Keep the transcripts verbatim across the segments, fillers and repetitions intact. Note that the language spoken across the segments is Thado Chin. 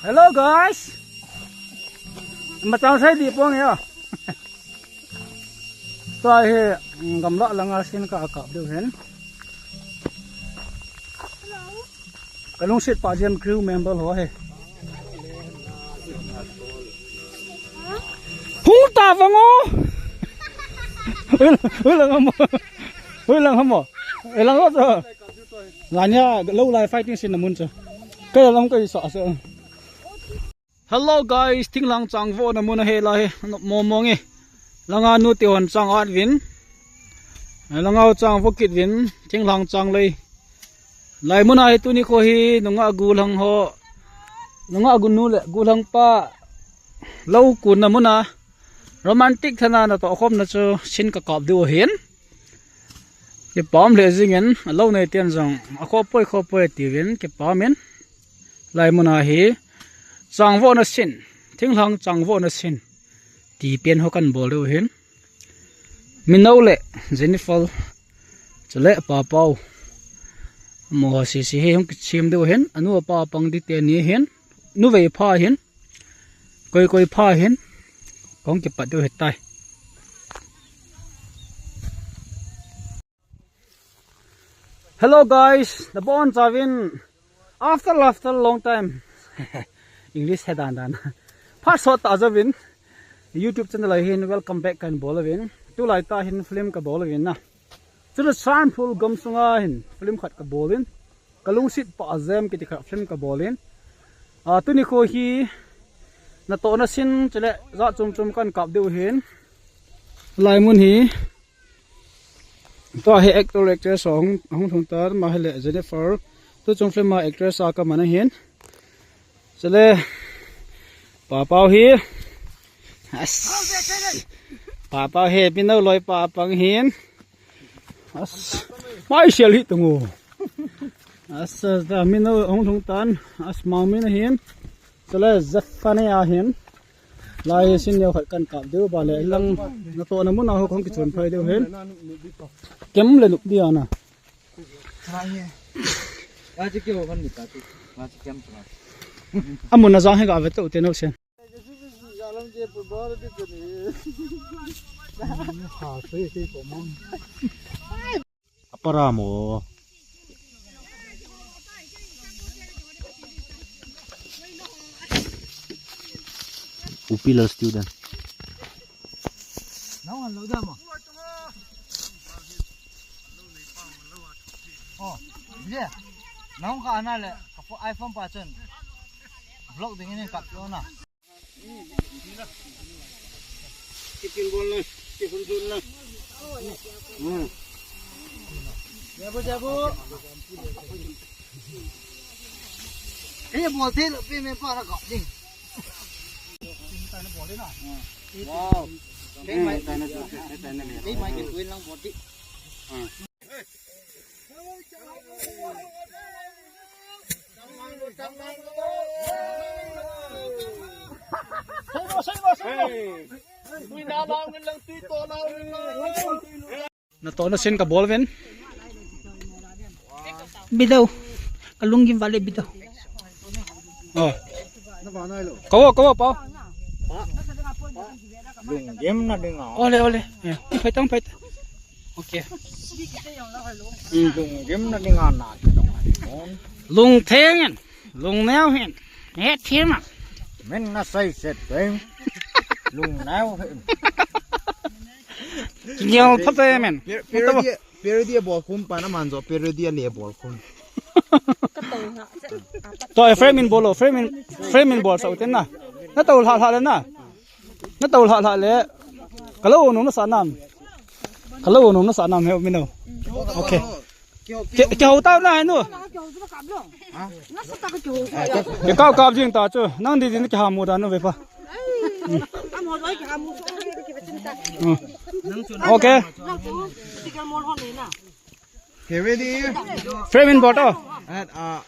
Hello guys. Machang sai di pong ya. Tua hi, mm, gamla langa sin ka kap diu hin. Ka lungset pa Jem crew member ho hi. Hung ta vang o. Ui, ui lang hamo. Ui lang hamo. Ui lang hamo. Ngania lo lai fighting sin na mun chu. Ka lang ka i sa sa. Hello guys, thinglhang chang vo na mun a he lai, mo mo nge. Langa nu te hon chang at vin. Langa chang vo kit vin, thinglhang chang lei. Lai mun a hi tuni kho hi, nunga gu lang ho. Nunga gu nu le gu lang pa. Lo kun na mun a. Romantic thana na to khom na chu sin ka kap diu hin. Kipam le jingin, a lo nei tian jong, a kho poi, kho poi ti vin, kipam in. Lai mun a hi, chang vo na sin, thinglhang chang vo na sin, ti pen ho kan bol diu hin. Mino le Jennifer, chule Papau. Mo ho si si hi hung kichim diu hin, anu pa pang di te ni hin, nu vei pha hin, koi koi pha hin, kong kipat diu hitai. Hello guys, the bon chavin after after long time. English he dan dan. Pha sot ta javin YouTube channel a hin welcome back kan bol uvin. Tulai ta hin film ka bol uvin na. Chule Sanphul gam sunga hin film khat ka bol in. Ka lungset pa Jem kiti khat film ka bol in. A, tuni kho hi na to na sin chule ja chum chum kan kap diu hin. Lai mun hi. Tua hi actor actress hung, hung thung tan, ma hi le Jennifer. Tu chung film a actress a ka man a hin. Chule, Papau hi. As. Papau hi, Mino loi pa pang hin. As. Mai sial hi tungu. As, as, da Mino hung thung tan. As, ma min hin. Chule Zephaniah hin. Lai sin neo khat kan kap diu ba le lang na to na mun a ho kong kichon phai diu hin. Kem le nup dia na. Amun na jang he ga ve to te no sen. Apa ramo? Upila student. Nang an lo da mo. Oh, je. Nang ka ana le, ka pho iPhone pa chun. Vlog ding in kap lo na. Kitin bol na, kitin bol na. Hmm. Jabu, jabu. Kaya bol the lo, pe me pa na kap ding. Wow. Kay mai, kay mai, kay mai, kay lang bol di. Hmm. Na to na sin ka bol ven. Bidau. Ka lunggim vale bidau. Oh. Kawo, kawo, pau. Lunggim na dinga. Ole, ole. Eh, phai tang, phai tang. Okay. Lunggim na dinga na. Lung theng hin, lung neo hin. He thim a. Men na sai set theng. Lung neo hin. Neo pha pe men. Parody, parody a bol khum pa na man jo parody a le bol khum. To frame in bol lo, frame in, frame in bol sa uten na. Na to hla hla le na. Na to hla hla le. Ka lo nom na sa nam. Ka lo nom na sa nam he mi no. Okay. Ke, ke ho ta na he no. Ke kap kap jing ta chu. Nang di di ke ha mu da no ve pa. Hmm. Okay. Okay, ready? Frame in bol to. At, uh,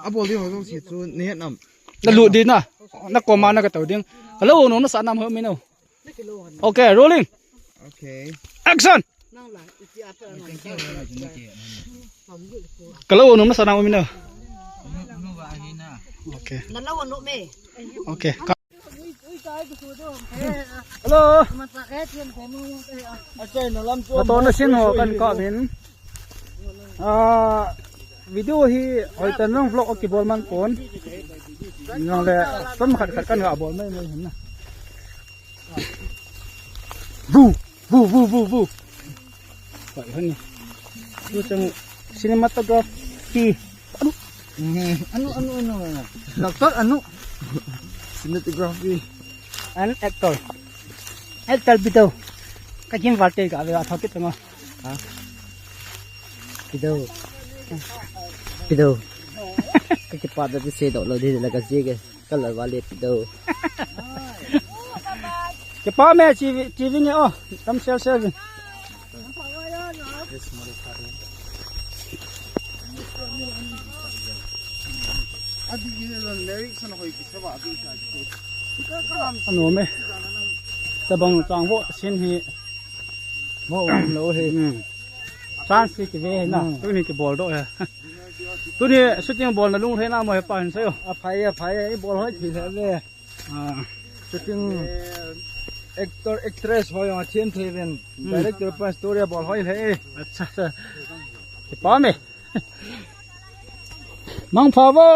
a bol di ho si chu ne nam. Na lut di na. Na koma na ka to ding. Ka lo nom na sa nam ho mi no. Okay, rolling. Okay. Action. Ka lo nom na sa nam mi no. Okay. Nalo ano me. Okay. Hello. Achai na lam chu. Ato na sin ho kan ka min. Ah, video hi hoitan nang vlog a kibol man pon. Nang le ton khat khat kan ga bol mai mai hin na. Vu, vu, vu, vu, vu. Pai hon ni. Tu chang cinematography. Anu, anu, anu, anu. Doctor anu. Cinematography. An actor. Actor bidau. Ka jin valte ka ve a thokit ma. Ha? Bidau. Bidau. Ka kipa da ti se do lo di la ka ji ke. Kala vale pido. Kipa me T V, T V ni o. Tam sel sel. Ano me. Tabang chang vo sin hi. Mo lo he. Hmm. Chance ki ve na. Hmm. Tuni kibol do he. Tuni shooting bol na lung he na mo he pa hin sayo. A phai, a phai, i bol hoi thi le ve. Ah, shooting actor, actress ho jong athiam thei uvin. Hmm. Director pa story abol hoi le. Acha, acha. Kipa me. Mangpha vo.